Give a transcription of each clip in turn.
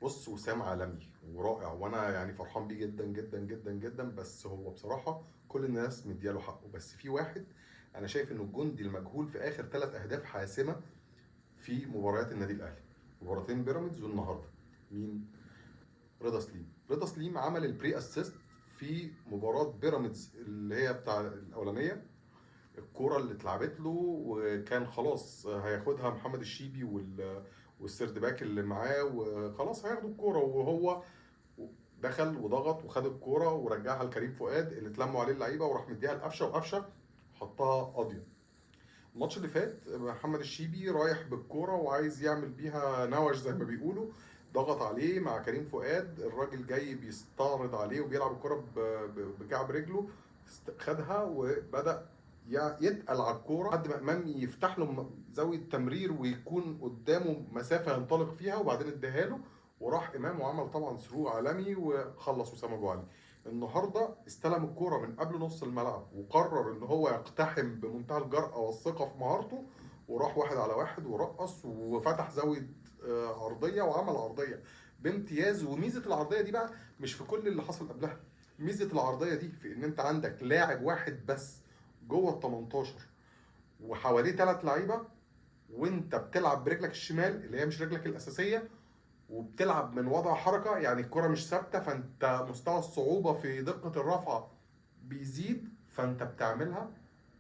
بص، وسام عالمي ورائع، وانا يعني فرحان بيه جدا جدا جدا جدا. بس هو بصراحة كل الناس مدياله حقه، بس في واحد انا شايف انه الجندي المجهول في اخر 3 اهداف حاسمة في مباريات النادي الاهلي، مباراتين بيراميدز والنهارده. مين؟ رضا سليم. رضا سليم عمل ال pre-assist في مباراة بيراميدز اللي هي بتاع الاولانيه، الكورة اللي اتلعبت له وكان خلاص هياخدها محمد الشيبي وال third back اللي معاه، وخلاص هياخدوا الكوره، وهو دخل وضغط وخد الكورة ورجعها لكريم فؤاد اللي اتلموا عليه اللعيبه، وراح مديها لقفشه، وقفشه حطها قاضيه. الماتش اللي فات محمد الشيبي رايح بالكورة وعايز يعمل بيها نوش زي ما بيقولوا، ضغط عليه مع كريم فؤاد، الراجل جاي بيستعرض عليه وبيلعب الكورة بكعب رجله، خدها وبدا يتقل على الكورة لحد ما امام يفتح له زاوية تمرير ويكون قدامه مسافة ينطلق فيها، وبعدين اداها له وراح امام وعمل طبعا through عالمي وخلص وسام ابو علي. النهارده استلم الكورة من قبل نص الملعب وقرر ان هو يقتحم بمنتهى الجرأة والثقة في مهارته، وراح واحد على واحد ورقص وفتح زاوية عرضية وعمل عرضية بامتياز. وميزه العرضية دي بقى مش في كل اللي حصل قبلها، ميزة العرضية دي في ان انت عندك لاعب واحد بس جوه ال 18 وحواليه 3 لعيبه، وانت بتلعب برجلك الشمال اللي هي مش رجلك الاساسية، وبتلعب من وضع حركة، يعني الكره مش ثابتة، فانت مستوى الصعوبة في دقه الرفعة بيزيد، فانت بتعملها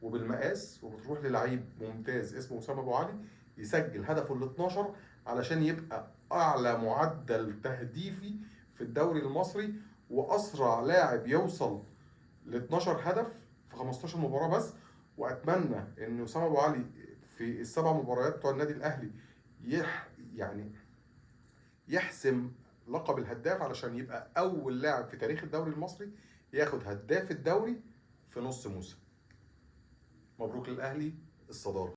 وبالمقاس وبتروح للعيب ممتاز اسمه اسامة ابو علي يسجل هدفه ال 12 علشان يبقى اعلى معدل تهديفي في الدوري المصري، واسرع لاعب يوصل ل 12 هدف في 15 مباراة بس. واتمنى ان اسامة ابو علي في السبع مباريات بتوع النادي الاهلي يعني يحسم لقب الهداف، علشان يبقى اول لاعب في تاريخ الدوري المصري ياخد هداف الدوري في نص موسم. مبروك للاهلي الصدارة.